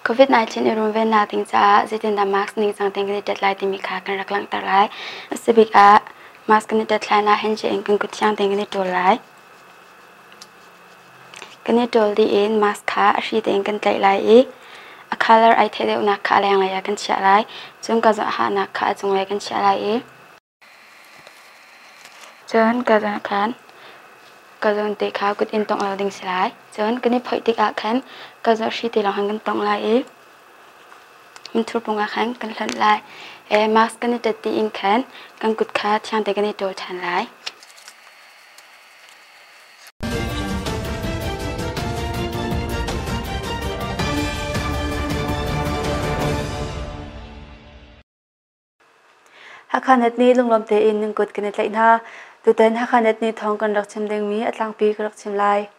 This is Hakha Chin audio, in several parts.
COVID-19 i runvennak ding caah zeitindah mask ningcang tein kan i tet lai timi kha kan rak langhter lai. A si bik ah mask kan i tet hlan ah handshake in kan kut thiang tein kan i ṭawl lai. Kan i ṭawl dih in mask kha a hri tein kan tlaih lai i a color ai theih deuhnak kha a lenglei ah kan chiah lai. Cun ka hahnak kha a cunglei kan chiah lai i Cun ka zawn khan ka zawn te kha kut in tongh lo ding si lai. Cun kan i phoih tikah khan ka zawn hri te lawng khan kan tongh lai i minthur pung ah khan kan hlonh lai. Mask kan i ṭet dih in khan kan kut kha thiang tein kan i ṭawl ṭhan lai. Hakha-net nih lunglawm tein nan kut kan i tlaih hna. Tutan Hakha-net nih thawng kan rak chim dingmi a tlangpi ka rak chim lai.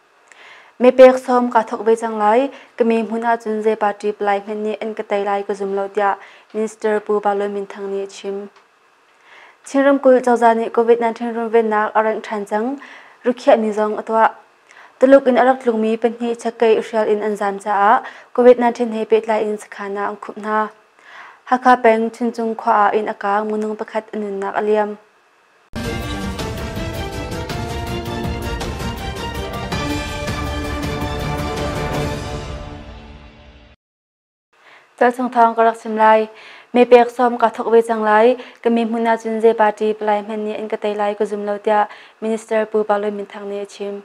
Mepek sawm kaa thawk ve cang lai. Ka mi hmun ahcun zei party palai hmanh nih an ka tei lai ka zum lo tiah Minister Pu Ba Lwin Min Thang nih a chim. Chin ramkulh cozah nih COVID-19 runvennak a rengh ṭhan cang. Rikhiahmi zong a tuah. Tuluk in a rak tlungmi pahnih chakei hrial in an zaam caah COVID-19 he pehtlai in sakhan ah an khumh hna. Hakha peng Chuncung khua ah inn a kaang minung pakhat a nunnak a liam. Calchung thawng ka rak chim lai. Mepek sawm ka thawk ve cang lai. Ka mi hmun ahcun zei party palai hmanh nih an ka tei lai ka zum lo tiah Minister Pu Pa Lwin Min Thang nih a chim.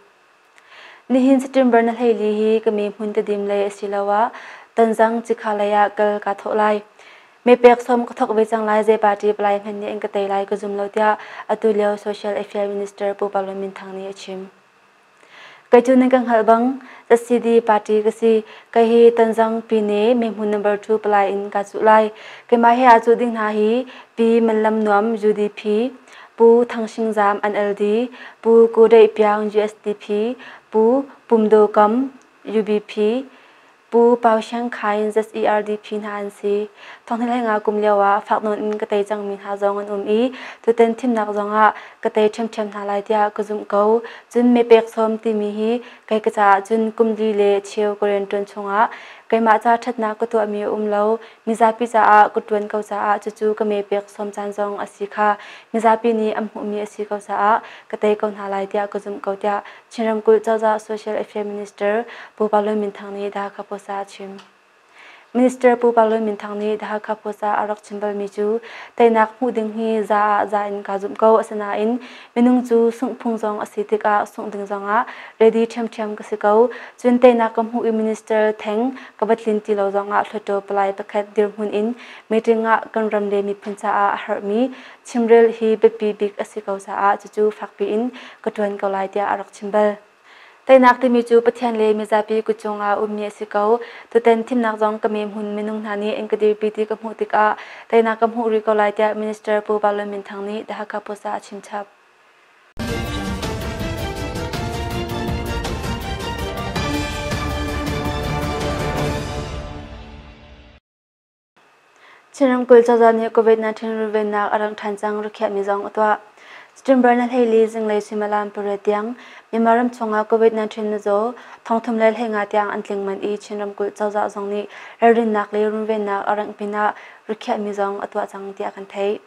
Nihin September na 14 hi ka mi hmun Tedim lei asiloah Tonzang Cikha lei ah kal kaa thawh lai. Mepek sawm ka thawk ve cang lai zei party palai hmanh nih an ka tei lai ka zum lo tiah atu lio Social Affairs Minister Pu Pa Lwin Min Thang nih a chim. Kei cu nan ka hngalh bang ZCD party ka si. Kei hi Tonzang Pyine mehmun number 2 palai in kaa cuh lai. Keimah he aa cuh ding hna hi Pi Man Lam Nuam UDP, Pu Thang Shing Zam NLD, Pu Ku Deih Piang USDP, Pu Pum Do Kam UBP, Pu Pau Sheng Khain ZERDP hna an si. Thonghnih kum lio ah fak nawn in ka tei cangmi hna zong an um i tutan thimnak zongah ka tei ṭhiamṭhiam hna lai tiah ka zumh ko. Cun mepek sawm timi hi kei ka caah cun kum li le cheu ka rianṭuan chungah keimah ca ṭhatnak ka tuahmi a um lo. Mizapi caah ka ṭuan ko caah cucu ka mepek sawm caan zong a si kha mizapi nih an hmuhmi a si ko caah ka tei ko hna lai tiah ka zumh ko tiah Chin ramkulh cozah Social Affairs Minister Pu Pa Lwin Min Thang nih The Hakha Post ah a chim. Minister Pu Pa Lwin Min Thang nih The Hakha Post ah a rak chim balmi cu teinak hmuh ding hi za ah za in kaa zumh ko asinain minung cu sungh phung zong a si tikah sungh ding zongah ready ṭhiamṭhiam ka si ko. Cun teinak ka hmuh i minister theng ka va tlin ti lo zongah Hluttaw palai pakhat dirhmun in meeting ah kan ram le miphun caah a herhmi Chimrel hi biapi bik a si ko caah cucu fakpi in ka ṭuan ko lai tiah a rak chim bal. Teinak timi cu Pathian le mizapi kut cungah ummi a si ko. Tutan thimnak zong ka hmun minung hna nih an ka dirpi ti ka hmuh tikah teinak ka hmuh rih ko lai tiah Minister Pu Ba Lwin Min Thang nih The Hakha Post ah a chim chap. Chin ramkulh cozah nih COVID-19 runvennak a rangh ṭhan cang rikhiahmi zong a tuah. September ni 14 zinglei suimilam pariat tiang Myanmar ram chungah COVID-19 mizaw 315 tiang an tling manh i Chin ramkulh cozah zong nih ralrinnak le runvennak a rangh pinah rikhiahmi zong a tuah cang tiah kan theih.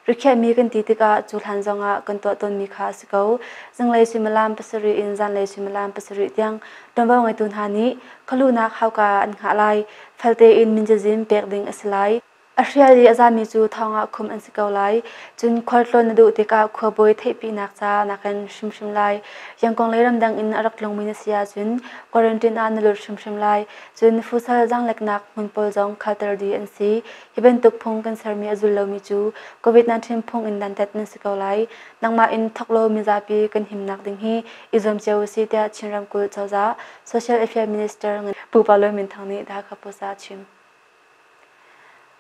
Rikhiahmi kan ti tikah cu hlan zongah kan tuah tawnmi kha a si ko. Zinglei suimilam pasarih in zanlei suimilam pasarih tiang ṭuanvo ngeitu hna nih khualuhnak hauka an hngah lai. Fel tein min cazin pek ding a si lai. A hrial i a zami cu thong ah khum an si ko lai. Cun khualtlawn na duh tikah khuabawi theihpinak ca na ken hrimhrim lai. Yangkong le ramdang in a rak tlungmi na si ahcun quarantine ah na lut hrimhrim lai. Cun fusal zaangleknak hmun pawl zong khalter dih an si. Hi bantuk phung kan sermi a zul lomi cu COVID-19 phung in dantat nan si ko lai. Nangmah in thawk lo mizapi kan himnak ding hi i zuam cio usih tiah Chin ramkulh cozah Social Affairs Minister Pu Pa Lwin Min Thang nih The Hakha Post ah a chim.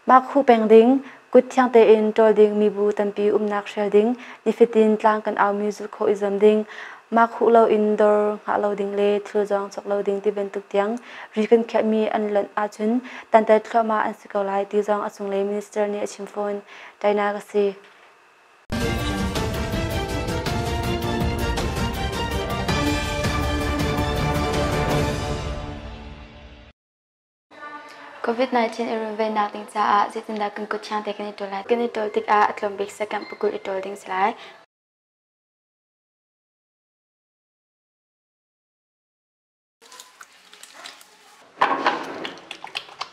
Mah khuh peng ding, kut thiang tein ṭawl ding mibu tampi umnak hrial ding, nifatin tlang kan aumi zulh khawh i zuam ding, mah khuh loin dawr hngah lo ding le thil zong cawk lo ding ti bantuk tiang ri kan khiahmi an lonh ahcun tantat thluahmah an si ko lai ti zong a cunglei minister nih a chim fawn. China ka si. COVID-19 i runvennak ding caah zeitindah kan kut thiang te kan i ṭawl lai? Kan i ṭawl tikah a tlawm bik second pakul i ṭawl ding si lai.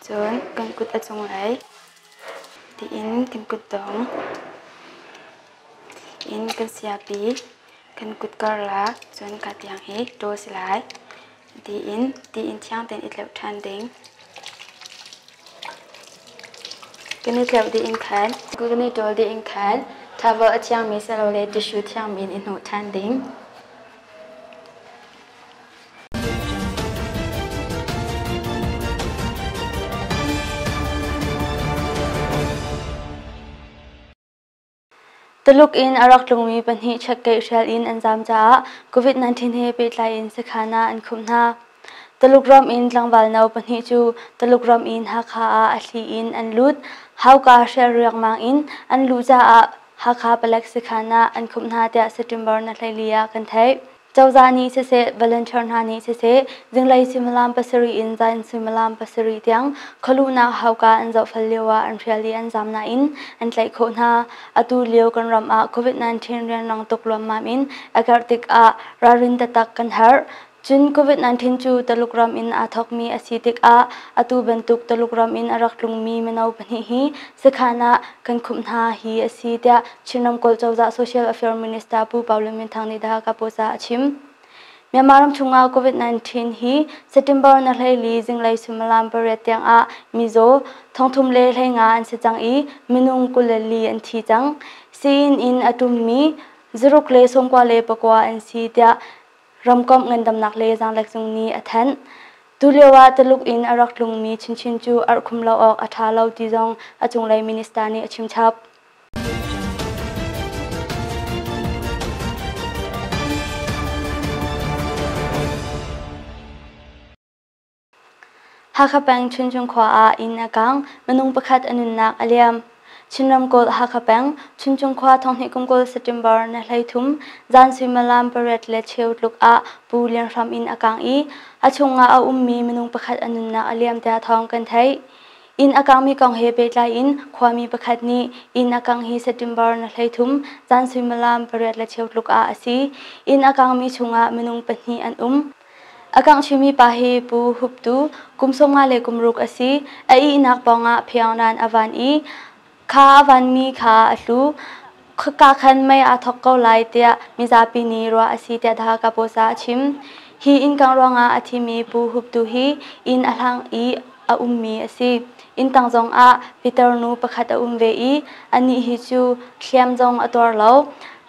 Cun kan kut a cunglei tiin kan kutdong in kan siapi kan kut karlak cun ka tiang hi ṭawl si lai. Tiin tiin thiang tein i tleuh ṭhan ding. Kan i tleuh dih in khan kan i ṭawl dih in khan towel a thiangmi silole tissue thiangmi in i hnawh ṭhan ding. Tuluk in a rak tlungmi pahnih chekkeih hrial in an zaam caah COVID-19 he pehtlai in sakhan ah an khumh hna. Tuluk ram in tlangval no pahnih cu Tuluk ram in Hakha ah a thli in an lut. Hauka hrial riangmang in an luh caah Hakha palek sakhan ah an khumh hna tiah September na 14 ah kan theih. Cozah nih siseh, volunteer hna nih siseh, zinglei suimilam pasarih in zan suimilam pasarih tiang khualuhnak hauka an zohfel lio ah an hrial i an zaam nain an tlaih khawh hna. Atu lio kan ram ah COVID-19 rianrang tuk luammam in a karh tikah ralrin taktak kan herh. Cun COVID-19 cu Taluk ram in aa thawkmi a si tikah atu bantuk Taluk ram in a rak tlungmi mino pahnih hi sakhan ah kan khumh hna hi a si tiah Chin ramkulh cozah Social Affairs Minister Pu Pau Lun Min Thang nih The Hakha Post ah a chim. Myanmar ram chungah COVID-19 hi September na 14 zinglei suimilam pariat tiang ah mizaw 315 an si cang i minung 24 an thi cang. Sii-inn in a ṭummi 699 an si tiah ramkomh ngandamnak le zaanglek zung nih a thanh. Tulio ah Tuluk in a rak tlungmi chinchin cu arhkhum lo awk a ṭha lo ti zong a cunglei minister nih a chim chap. Hakha peng Chuncung khua ah inn a kang, minung pakhat a nunnak a liam. Chin ramkulh Hakha peng Chuncung khua thonghnih kum 20 September na 13 zan suimilam pariat le cheu tluk ah Pu Lian Hram inn a kang i a chungah a ummi minung pakhat a nunnak a liam tiah thawng kan theih. Inn a kangmi kong he pehtlai in khuami pakhat nih inn a kangh hi September na 13 zan suimilam pariat le cheu tluk ah a si. Inn a kangmi chungah minung pahnih an um. A kangh chimmi pa hi Pu Hup Tu, kum 50 le kum ruk a si. A ihnak pawngah phiangnan a van i kha a vanmi kha a hlu. Khaka khan mei aa thawk ko lai tiah mizapi nih ruah a si tiah The Hakha Post ah a chim. Hi inn kangh ruangah a thimi Pu Hup Tu hi inn a hlang i a ummi a si. Inn tang zongah pitar nu pakhat a um ve i anih hi cu hliam zong a tuar lo.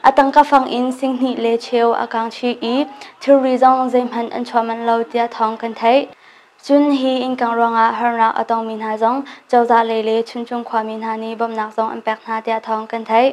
A tangka fang in singhnih le cheu a kang chih i thilri zong zeihmanh an chuah manh lo tiah thawng kan theih. Cun hi innkang ruangah harnak a tongmi hna zong cozah lei le Chuncung khuami hna nih bawmhnak zong an pek hna tiah thawng kan theih.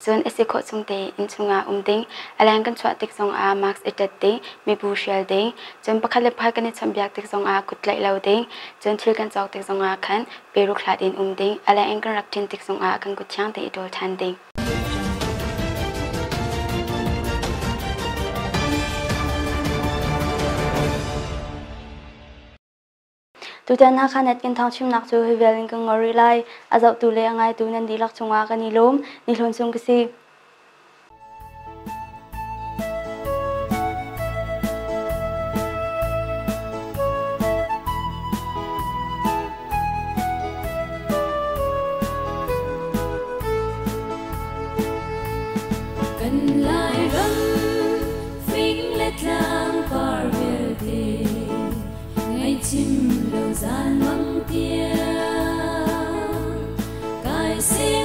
Cun a si khawh chung tein inn chungah um ding, a leng kan chuah tik zongah mask i ṭet ding, mibu hrial ding, cun pakhat le pakhat kan i chawnhbiak tik zongah kut tlaih lo ding, cun thil kan cawk tik zongah khan peruk hlat in um ding, a leng in kan rak ṭin tik zongah kan kut thiang tein i ṭawl ṭhan ding. Tutan Hakha Net kan thawngchimnak cu hi vial in kan ngol rih lai. A zohtu le a ngaitu nan dihlak cungah kan i lawm. Ni hlawn sung ka si. Kan Lairam fing le tlang par vialte Ngaihchim lo zan mang tiang kai se.